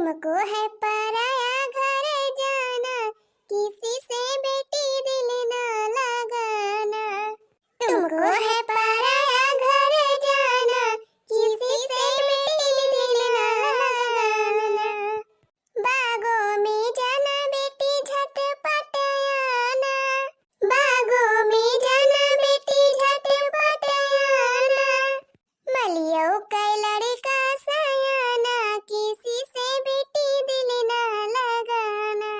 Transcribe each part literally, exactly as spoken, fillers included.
तुमको है पराया घर जाना, किसी से बेटी दिल ना लगाना। तुमको है पराया घर जाना, किसी से बेटी दिल ना लगाना। बागों में जाना बेटी झटपट आना, बागों में जाना बेटी झटपट आना। मलियो कै लड़का सयाना, किसी से बेटी दिल ना लगाना।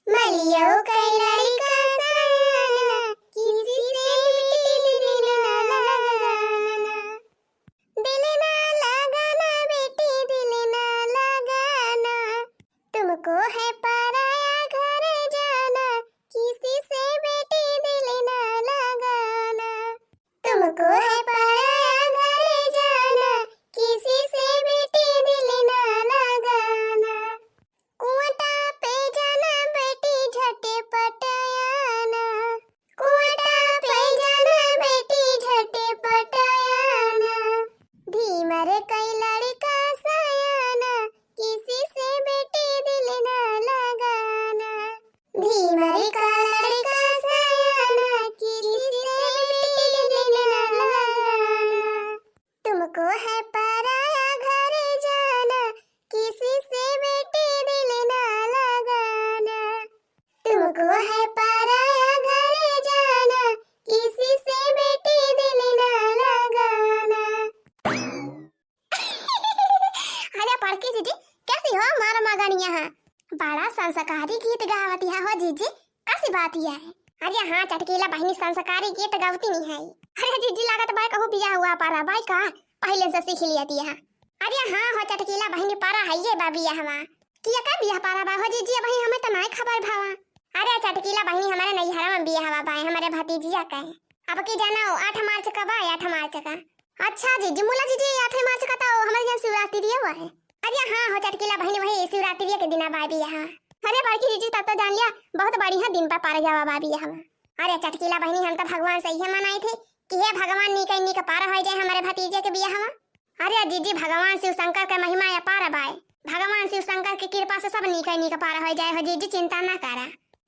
मलियो कै लड़का सयाना, किसी से बेटी दिल ना लगाना। दिल ना लगाना बेटी, दिल ना लगाना। तुमको है पराया घर जाना, किसी से बेटी दिल ना लगाना। तुमको है पराया घर जाना, किसी से बेटी दिल ना लगाना। कुआटा पे जाना बेटी झटपट आना, कुआटा पे जाना बेटी झटपट आना। धीमर कै लड़का सयाना, किसी से बेटी दिल ना लगाना। धीमर कै लड़का सयाना, किसी से बेटी दिल ना लगाना। तुमको है पराया घर जाना, किसी से बेटी दिल ना लगाना। तुमको है पराया घर जाना, किसी से बेटी दिल ना लगाना। अरे बड़की जीजी, कैसी हो मोर मगनिया? बड़ा संस्कारी गीत गावत है हो जीजी, कैसी बात है? अरे हाँ चटकीला बहिनी, संस्कारी गीत गावती नहीं है। अरे जीजी, लागत बाय कहूँ बियाह हुआ पारा बाय का, पहिले से सीख लिया दिया। अरे हाँ हो चटकीला बहिनी, पारा है ये बा बियाह हवा। किया का बियाह पारा बा हो जीजी? अबही हमें तो नाय खबर भावा। अरे चटकीला बहिनी, हमारे नैहरा में बियाह हवा बाय, हमारे भतीजिया का है। अब की जाना हो, आठ मार्च का बाय, आठ मार्च का। अच्छा जीजी, मुला जीजी, आठ मार्च का तो हमारे यहाँ शिवरात्रि दिया हुआ है। अरे हाँ हो चटकीला बहिनी, वही शिवरात्रि के दिना बाय बियाह। अरे बड़की जीजी, तब तो जान लिया, बहुत बढ़िया दिन पर पारा जावा बा बियाह हवा। अरे चटकीला बहिनी, हम तो भगवान से यह मनाई थे कि हे भगवान, नीक नीक पार हो जाए हमारे भतीजे के बियाह हवा। अरे जीजी, भगवान शिव शंकर के महिमा अपार बाय। भगवान शिव शंकर के कृपा से सब नीक नीक पार हो जाए हो जीजी, चिंता ना करा।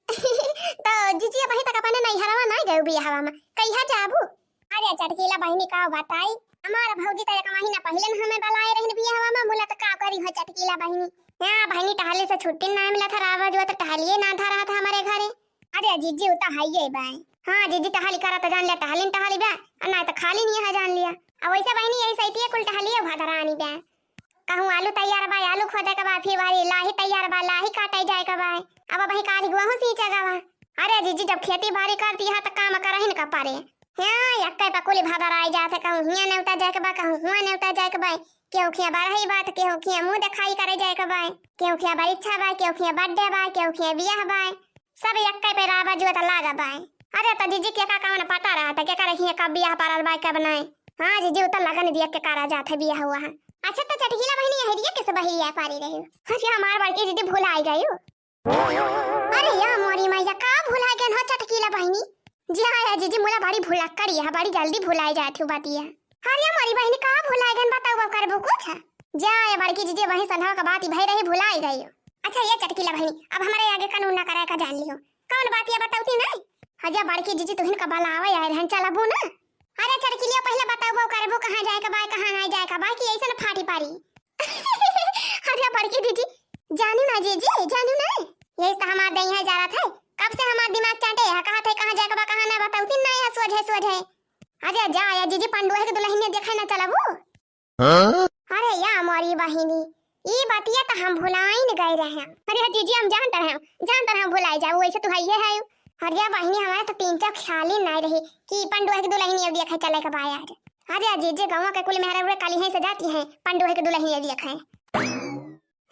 तो जीजी, अबही तक अपने नैहरवा ना गए बियाहवा में, कहिया जाबू? अरे चटकीला बहिनी, का बताई, हमार भौजी तो एक महीना पहिले न हमें बलाए रहिन बियाहवा में, मुला तो का करी हो चटकीला बहिनी। हाँ बहिनी, टहले से छुट्टी ना मिला था, रावा जो तो टहलिए ना था रहा था हमारे घरे। अरे जीजी, उ तो हइये बाय। हाँ जीजी, टहली करा तो जान लिया, टहलिन टहली बा, और ना तो खाली नहीं है जान लिया। अब वैसे बहिनी, यही सही कुल टहलिए भदरानी बा। कहूँ आलू तैयार बा, आलू खोदे के बा, फिर बारी लाही तैयार बा, लाही काटे जाए के बा। अब वही काली गुआहू सींचे के बा। अरे जीजी, जब खेती बाड़ी करती है तो काम करहिन का परे। हाँ, यक्के पे कुली भदर आई जात है, कहूँ हियाँ नेवता जाए के बा, कहूँ हुआँ नेवता जाए के बा। केहू खियाँ बरही बा, केहू खियाँ मुँह देखाई करे जाए के बा, केहू खियाँ परीक्षा बा, केहू खियाँ birthday बा, केहू खियाँ बियाह बा। सब यक्के पे रावा जुआ त लागा बाय। अरे त जीजी, के का कौन पता रहा था, के करे हियाँ कब बियाह पारल बाय, कब नाय। हाँ जीजी, उ त लगन दिया के करा जात है बियाह हुआ है। अच्छा त चटकीला बहिनी, यही दिया किस बहिरिया पारी रही? अरे हमार बड़की जीजी भुलाई गई हो। अरे या मोरी मैया, का भुलाई गन हो चटकीला बहिनी? जी हाँ या जीजी, मुला बड़ी भुलक्कड़ी है, बड़ी जल्दी भुलाई जात हो बातिया। अरे या मोरी बहिनी, का भुलाई गन, बताओ अब करबो कुछ? जा या बड़की जीजी, वही संधवा का बात ही भई रही, भुलाई गई हो। अच्छा ये चटकीला बहिनी, अब हमारे आगे कानून ना करे का जान लियो। कौन बात ये बतौती नहीं? अरे बड़की जीजी, तुहिन का बलावे आए रहन, चलबू ना? अरे चटकीलिया, पहले बतौबो करबू कहाँ जाए के बाय, कहाँ नहीं जाए के बाय, कि ऐसे न फाटी पारी। अरे बड़की जीजी, जानू ना जीजी, जानू ना। यही तो हमार दहिया जा रहा था, कब से हमार दिमाग चाटे है, कहा थे कहाँ जाए के बा, कहाँ ना बतौती नहीं है, सोझे सोझे। अरे जा या जीजी, पंडुआ के दुल्हनिया देखे ना चलबू? हाँ? अरे या मोरी बहिनी, ई बतिया त हम भुलाइन गए रहे। अरे जीजी, हम जानत रहे, जानत रहे हम भुलाई जाबू, वैसे तू हइये है। अरे या बहिनी, हमारे तो तीन चार ख्याल ही नहीं रही कि पंडुआ के दुल्हनिया देखे चले के बाय आज। अरे जीजी, गाँव के कुल मेहरा उड़े काली हैं से जाती हैं, पंडुआ के दुल्हनिया देखे।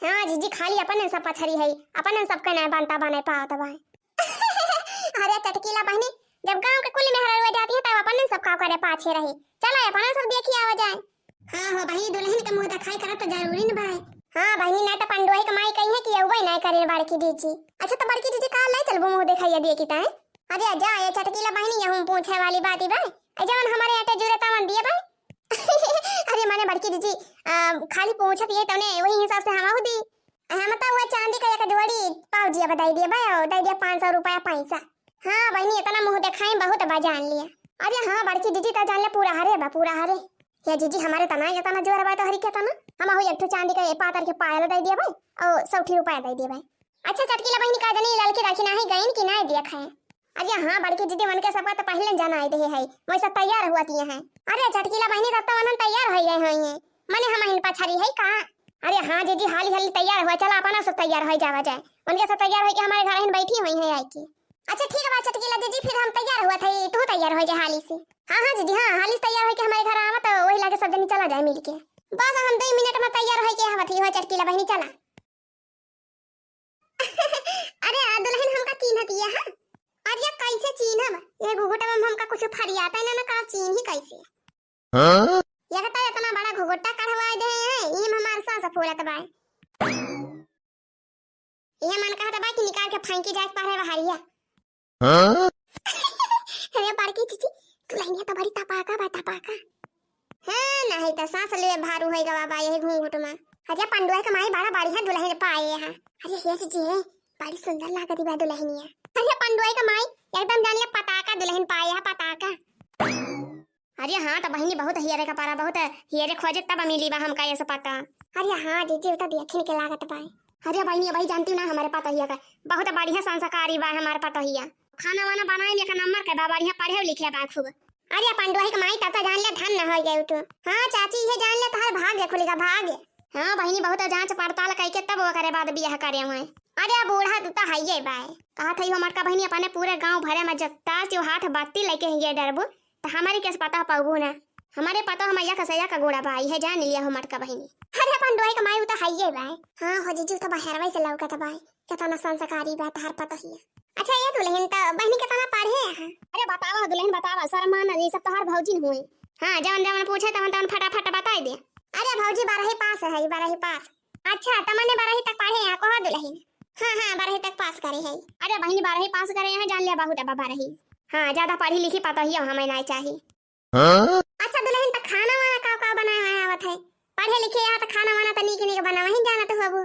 हाँ जीजी, खाली अपन सब पछरी है, अपन सबके नहीं बनता बने पावत बाय। अरे चटकीला बहिनी, जब गाँव के कुल मेहरा उड़े जाती है तब अपन सब का करे पाछे रही। चला अपन सब देखी आवा जाए। हाँ हो बहिनी, दुल्हन के मुँह देखाई करब तो जरूरी न बाय। हाँ बहिनी, ना तो पंडुआ के माई कही है कि अउबे नहीं करे बड़की जीजी। अच्छा तो बड़की जीजी, का ले चलबू मुँह देखाई दिए की ताए? अरे जा ये चटकीला बहिनी, यहूँ पूछे वाली बात ही बाय। ए जवन हमारे आटे जुरे तवन दिए बाय। अरे माने बड़की जीजी, आ, खाली पूछत ये तउने वही हिसाब से हम दी। हम तो वो चांदी का एक जोड़ी पाउजी अब दइ दिए बा, दइ दिए पाँच सौ रुपया पैसा। हाँ बहिनी, इतना मुँह देखाई बहुत बा, जान लिया। अरे हाँ बड़की जीजी, त जान ले पूरा हरे बा, पूरा हरे। हे जीजी, हमरे तना इतना जोर बा तोहरी के तना, हम हो एक ठो चांदी का पातर के पायल दइ दिए बा और सौ ठी रुपया दइ दिए बा। अच्छा चटकीला बहिनी, का जानी ललकी राखी नाही गइन कि नाही दिया खाए। अरे हाँ बड़की जीजी, मन के सबका तो पहले जनाइ देहे है, वैसे तैयार हुआ दिए हैं। अरे चटकीला बहिनी, तब तो वनन तैयार होइ गए होइहैं, मने हमहिन पछरी है का? अरे हाँ जीजी, हाली हाली तैयार हुआ, चला अपना सब तैयार होइ जावा जाए, उनके सब तैयार होइके हमरे घर हिन बैठी होइहैं आइके। अच्छा ठीक बा चटकीला जीजी, फिर हम तैयार हुआ थे, तू तैयार होइ जा हाली से। हाँ हाँ जीजी, हाँ हाली से तैयार होइके हमरे घर आवा तो वही लागे सब जनी चला जाए मिलके। बस हम दो मिनट में तैयार होइके आवत ही हो चटकीला बहिनी, चला। अरे आ दुलहिन हमका चीन्हत हिया, हाँ? अरे कैसे चीन्हब? ये घुघुटा में हमका कुछ फरियाता ही ना, ना का चीन्ही कैसे? हाँ? ये तो इतना बड़ा घुघुटा कढ़वाइ दे हैं, इम हमार सांस फूलत बाय। ये मन कहत बा कि निकाल के फेंकी जाए पहरे बहरिया। हाँ? अरे बड़की जीजी, दुलहिनिया तो बड़ी तपाका बा, तपाका। हाँ, नाही त सांस लेवे भारू होइ गवा बा यही घूंघट में। अरे पंडुआ के माई बड़ा बढ़िया दुलहिन पाए हैं। अरे हे जीजी, बड़ी सुंदर लागत बा दुलहिनिया। अरे पंडुआ के माई एकदम जान ले पताका दुलहिन पाए है, पताका। अरे हाँ, त बहिनी बहुत हियरे का पारा, बहुत हियरे खोजे तब मिली बा हमका ये सब पता। अरे हाँ जीजी, उ त देखिन के लागत बा। अरे बहिनी, भाई जानती ना हमरे पतोहिया का, बहुत बढ़िया संस्कारी बा हमार पतोहिया। खाना वाना बनाए में एक नंबर के बा, बढ़िया पढ़े लिखे बा खूब। अरे पंडुआ के माई, तब त जान ले धन न होइ गए तू। हाँ चाची, ये जान ले तोहर भाग्य खुलेगा, भाग्य। हाँ बहिनी, बहुत जांच पड़ताल कइके तब ओकरे बाद बियाह करे हुए। अरे बूढ़ा तू त हइये बाय। कहत हई हो मोटका बहिनी, अपने पूरे गांव भरे में जत्ता जो हाथ बत्ती लेके हिये डरबू, त हमरी केस पता पउबू ना। हमरे पता हम यक से यक गोड़ा बाई है, जान लिया हो मोटका बहिनी। अरे पंडुआ के माई, उ त हइये बाय। हाँ हो जीजी, उ त बहरवा से लौकत बाय। केतना संस्कारी बा तोहार पतोहिया। अच्छा ये दुलहिन, त बहिनी केतना पढ़े हैं? अरे बतावा दुलहिन बतावा, शर्मा न, ये सब तोहार भौजिन हुए। हाँ, जवन जवन पूछे तवन तवन फटाफट बताइ दे। अरे भौजी बारही पास है, बारही पास। अच्छा, त मने बारही तक पढ़े हैं, कहो दुलहिन। हाँ हाँ, बारही तक पास करे है। अरे बहिनी, बारही पास करे हैं, जान लिया बहुत अब बारही। हाँ, ज्यादा पढ़ी लिखी पतोहिया हमें नाहीं चाही। हाँ? अच्छा दुलहिन, त खाना वाना का का बनावे आवत है? पढ़े लिखे यहाँ त खाना वाना त नीक नीक बनावे ही जानत होबू।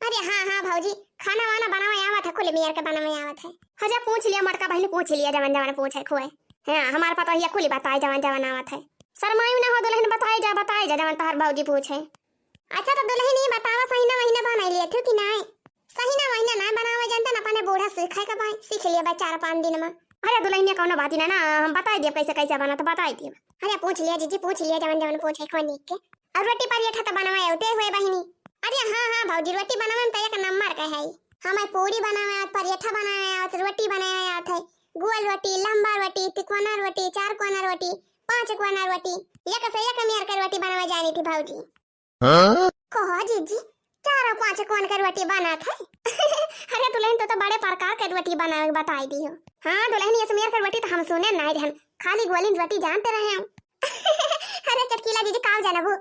अरे हाँ हाँ भौजी, खाना वाना बनावे आवत है, कुल मेर के बनावे आवत है। हजा पूछ लिया मोटका बहिनी, पूछ लिया जवन जवन पूछे खोए। हाँ, हमार पतोहिया कुल बताए जवन जवन आवत है। शर्मायू ना हो दुलहिन, बताए जा, बताए जा जवन तोहार भौजी पूछे। अच्छा त दुलहिन ई बतावा, सहिना वहिना बनाइ लिया थू कि नाय? सहिना वहिना नाय बनावे जानते न, अपने बूढ़ा सीखे के भाई, सीख लिया बा चार पाँच दिन में। अरे दुलहिनिया कौनो बात ही ना, ना हम बताइ दिया कैसे कैसे बना तो बताइ दिया। अरे पूछ लिया जीजी, पूछ लिया जवन जवन पूछे को नीक के। और रोटी परेठा त बनावे होते हुए बहिनी। अरे हाँ हाँ भौजी, रोटी बनावे में त एक नंबर के है। हमें पूरी बनावे आवत, परेठा बनावे आवत, रोटी बनावे आवत है, गोल रोटी, लंबा रोटी, तिकोना रोटी, चार कोना रोटी, पाँच कोना रोटी, एक से एक मेर के रोटी बनावे जानी थी भौजी। हाँ? कहो जीजी, चार और पाँच कोन के रोटी बनात है? अरे दुलहिन, तू तो बड़े प्रकार के रोटी बनावे के बताई दी हो। हाँ दुलहिन, ये सुमेर के रोटी तो हम सुने नाहीं रहन, खाली गोलिन रोटी जानते रहे हम। अरे चटकीला जीजी, काव जानबू?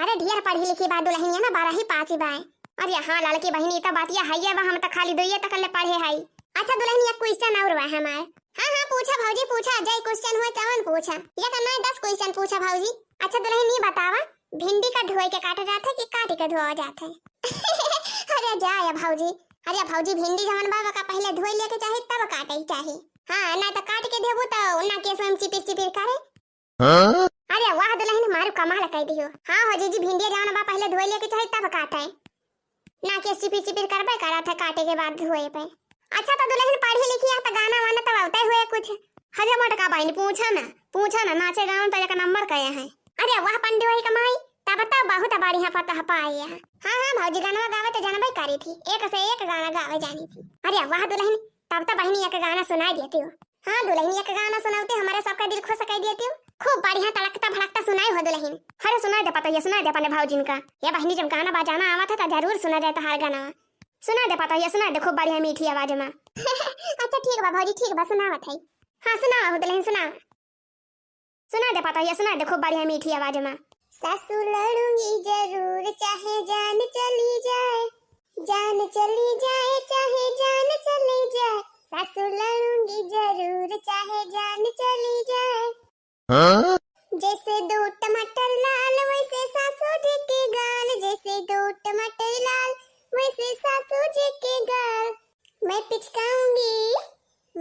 अरे ढेर पढ़ी लिखी बा दुलहिनिया ना, बारही पास ही बाय। अरे हाँ ललकी बहिनी, ई तो बातिया हइये बा, हम तो खाली दुइये तक ले पढ़े हई। अच्छा दुलहिन, एक question और बा हमार। हाँ हाँ पूछा भौजी, पूछा, जय question होए तवन पूछा, एक नाहीं दस question पूछा भौजी। अच्छा दुलहिन, ई बतावा, भिंडी का धोए के काटा जात है कि काट के धोआ जात है? अरे जा या भौजी, अरे भौजी, भिंडी जवन बा ओका पहले धोए लेके चाही तब काटे के चाही। हाँ, ना तो काट के देबू तो ना केस में चिपिर चिपिर करे। हाँ? अरे वाह दुलहिन, मारू कमाल कह दियो। हाँ हो जीजी, भिंडी जवन बा पहले धोए लेके चाही तब काटे। ना के सिपिर सिपिर करबे करत है काटे के बाद धोए पे। अच्छा तो दुलहिन पढ़ी लिखी है तो गाना वाना तो आवते हुए कुछ। अरे मोटका बहिन पूछा ना, पूछा ना, नाचे गावन तो एक नंबर कहे हैं। अरे वाह पंडुआ के माई, तब तो बहुत बढ़िया पता पाए है। हाँ हाँ भौजी, गाना गावे तो जानबे करी थी, एक से एक गाना गावे जानी थी। अरे वाह दुलहिन, तब तो बहिनी एक गाना सुनाई देती हो। हाँ दुलहिन, एक गाना सुनावते हमारे सबका दिल खुश कर देती हो। खूब बढ़िया तड़कता भड़कता सुनाई हो दुलहिन। अरे सुनाई दे पतोहिया, सुनाई दे अपने भौजिन का। ये बहिनी जब गाना बजाना आवत है तो जरूर सुना जाए तोहार गाना। सुना दे पतोहिया, सुना दे खूब बढ़िया मीठी आवाज में। अच्छा ठीक बा भौजी, ठीक बा, सुनावत है। हाँ सुनावा हो दुलहिन, सुनावा। सुना दे पतोहिया, सुना दे खूब बढ़िया मीठी आवाज में। सासू लड़ूंगी जरूर चाहे जान चली जाए, जान चली जाए चाहे जान चली जाए, सासू लड़ूंगी जरूर चाहे जान चली जाए। हाँ? जैसे दो टमाटर लाल वैसे सासू जी के गाल, जैसे दो टमाटर लाल वैसे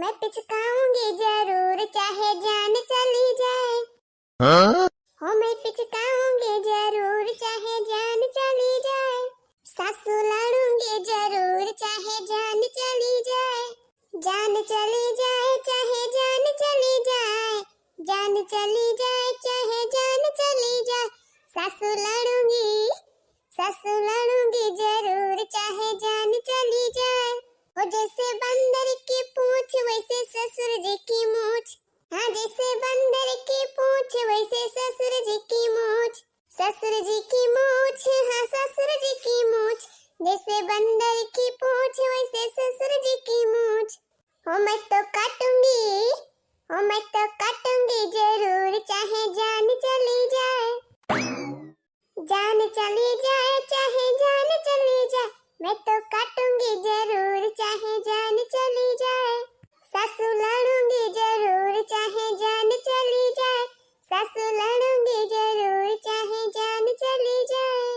मैं पिचकाऊंगी जरूर, चाहे जान चली जाए। हाँ? हो, मैं पिचकाऊंगी जरूर, चाहे जान चली जाए। सासू लड़ूंगी जरूर, चाहे जान चली जाए। जान चली जाए, चाहे जान चली जाए। जान चली जाए, चाहे जान चली जाए। सासू लड़ूंगी, सासू लड़ूंगी जरूर, चाहे जान चली जाए। हो, जैसे बंदर की पूंछ, वैसे ससुर जी की मूछ। हाँ, जैसे बंदर की पूंछ, वैसे ससुर जी की मूछ। ससुर जी की मूछ, हाँ, ससुर जी की मूछ। जैसे बंदर की पूंछ, वैसे ससुर जी की मूछ। हो, मैं तो काटूंगी, हो, मैं तो काटूंगी जरूर, चाहे जान चली जाए। जान चली जाए, चाहे जान चली जाए, मैं तो काटूंगी जरूर, चाहे जान चली जाए। सासू लड़ूंगी जरूर, चाहे जान चली जाए। सासू लड़ूंगी जरूर, चाहे जान चली जाए।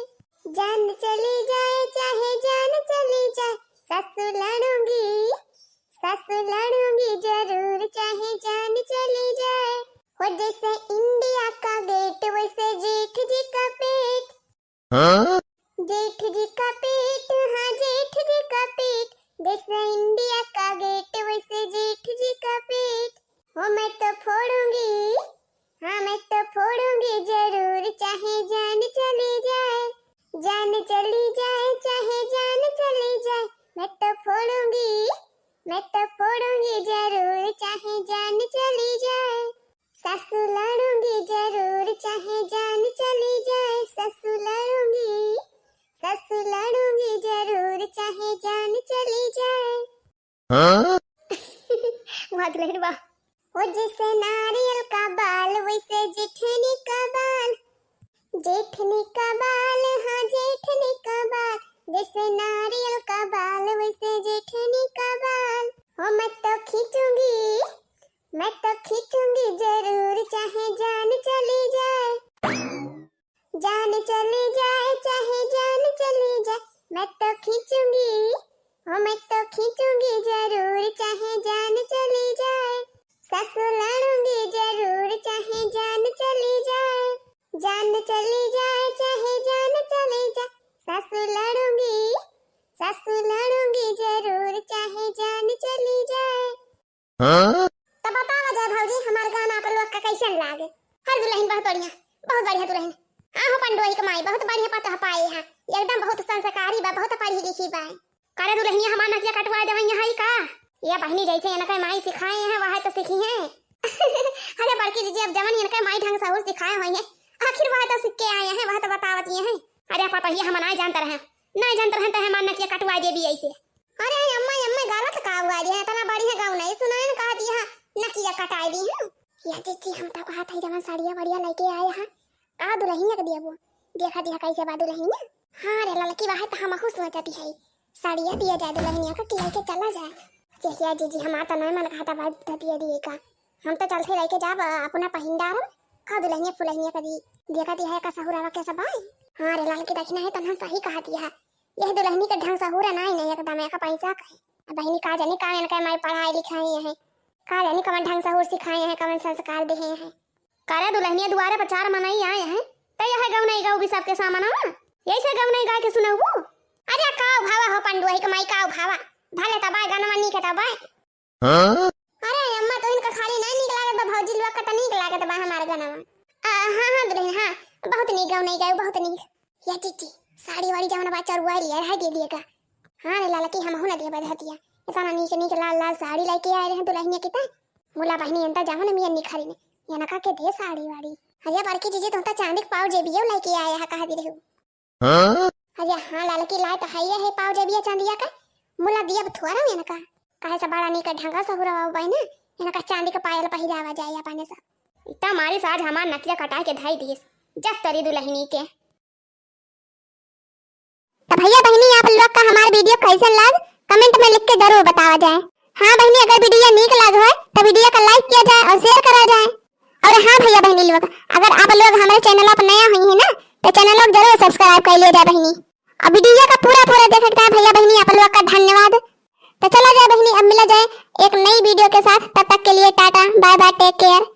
जान चली जाए, चाहे जान चली जाए, सासू लड़ूंगी, सासू लड़ूंगी जरूर, चाहे जान चली जाए। हो, जैसे इंडिया का गेट, वैसे जेठ जी का पेट। हाँ? जेठ जी का पेट, हाँ, जेठ जी का पेट। जैसे इंडिया का गेट, वैसे जेठ जी का पेट। हो, मैं तो फोड़ूंगी, हाँ, मैं तो फोड़ूंगी जरूर, चाहे जान चली जाए। जान चली जाए, चाहे जान चली जाए, मैं तो फोड़ूंगी, मैं तो फोड़ूंगी जरूर, चाहे जान चली जाए। सासू लड़ूंगी जरूर, चाहे जान चली जाए। सासू लड़ूंगी, सासू लड़ूंगी जरूर, चाहे जान चली जाए। हाँ? वाह दुलहिन वाह। हो, जैसे नारियल का बाल, वैसे जेठनी का बाल। जेठनी का बाल, हाँ, जेठनी का बाल। जैसे नारियल का बाल, वैसे जेठनी का बाल। हो, मैं तो खींचूंगी, मैं तो खींचूंगी जरूर, चाहे जान चली जाए। जान चली जाए, चाहे जान चली जाए, मैं तो खींचूंगी, हो, मैं तो खींचूंगी जरूर, चाहे जान चली जाए। सासू लड़ूंगी जरूर, चाहे जान चली जाए। जान चली जाए, चाहे जान चली जाए, सासू लड़ूंगी, सासू लड़ूंगी जरूर, चाहे जान चली जाए। हाँ? तो बतावा जय भौजी, हमार गाना आप लोग का कैसन लागे? हर दुलहिन बहुत बढ़िया, बहुत बढ़िया दुलहिन। आहो पंडोही के माई, बहुत बढ़िया पतोह पाए हैं, एकदम बहुत संस्कारी बा, बहुत पढ़ी लिखी बा। करे दुलहिनिया, हमार नकिया कटवा देवइया है का? ये बहिनी, जैसे इनके माई सिखाए हैं, वह तो सीखी हैं। अरे बड़की जीजी, अब जवन इनके माई ढंग सहूर सिखाए होइहैं, आखिर वह तो सीख के आए हैं, वह तो बतावत ही हैं। अरे पापा, ये हम नाहीं जानत रहे, नाहीं जानत रहे, तो हमार नकिया कटवा देबी ऐसे। अरे अम्मा, अम्मा, गलत का हुआ रे? इतना बढ़िया गाउँ नहीं सुनाए न, कह दिया नकिया कटाई दी हूँ। या जीजी, हम तो कहत है जवन साड़िया बढ़िया लेके आए हैं, का दुलहिनिया के दिया वो? देखा दिया कैसे बा दुलहिनिया। हाँ रे ललकी, वह तो हमहू सोचती है, साड़िया दिया जाए दुलहिनिया का कि लेके चला जाए। जहिया जीजी, हमार तो नहीं मन कहता बा तो दिया दिए का, हम तो चलते लेके जाब अपना पहिंडारम। का दुलहिनिया फुलहिनिया का दी, देखा दिया है का सहुरावा कैसा बाई। हाँ रे ललकी, देखना है तन्हा सही कहा दिया है, यह दुलहिनी के ढंग सहूर नाई, नहीं एकदम एक पैसा का है। अब बहिनी का जानी का इनका माई पढ़ाई लिखाई है, का जानी कवन ढंग सहूर सिखाए हैं, कवन संस्कार देहे हैं। करे दुलहिनिया, दुआरे पर चार मनई आए हैं, त यह गौनई गाउबी सबके सामनवा, यही से गौनई गा के सुनउबू। अरे का भावा हो पंडुआ ही के माई, का भावा, भले तबाय गनवा नीक तबाय। हाँ? अरे अम्मा, तो इनका खाली नहीं नीक लागत बा, भौजी लोग का तो नीक लागत बा हमार गनवा। आ, हाँ, हाँ, दुलहिन, हाँ, बहुत नीक गौनई गायो, बहुत नीक। या जीजी, साड़ी वाड़ी जवन बा चरुआ लिया, रह दे दिए का। हाँ रे ललकी, हमहू ना दिया बधतिया। इतना नीक नीक लाल लाल साड़ी लेके आए रहे दुलहिनिया की त। मुला बहिनी अंता जवन मियन निखारी ने, इनका के दे साड़ी वाड़ी। अरे बड़की जीजी, तू तो चांदी के पाव जेबियो लेके आए है, कहा दी रहू। हाँ? अरे हाँ ललकी, लाए तो है ये है पाव जेबिया चांदिया का। मुला दिया थोड़ा इनका। काहे से बड़ा नीक ढंगा सहुरवा बहिना, इनका चांदी के पायल पहिरावा जाए अपने सब। इतना मारी साज हमार नकिया कटाए के धाई दिस। जब तरी दुलहिनी के। तो भैया बहिनी, आप लोग का हमार video कैसन लाग, comment में लिख के जरूर बतावा जाए। हाँ बहिनी, अगर video नीक लाग होय तो video का like किया जाए और share करा जाए। और हाँ भैया बहिनी लोग, अगर आप लोग हमारे channel पर नया हुई है ना, तो channel को जरूर subscribe कर लिया जाए बहिनी। और video का पूरा पूरा देखे के भैया बहिनी आप लोग का धन्यवाद। तो चला जाए बहिनी, अब मिला जाए एक नई video के साथ, तब तक के लिए टाटा, bye bye, take care।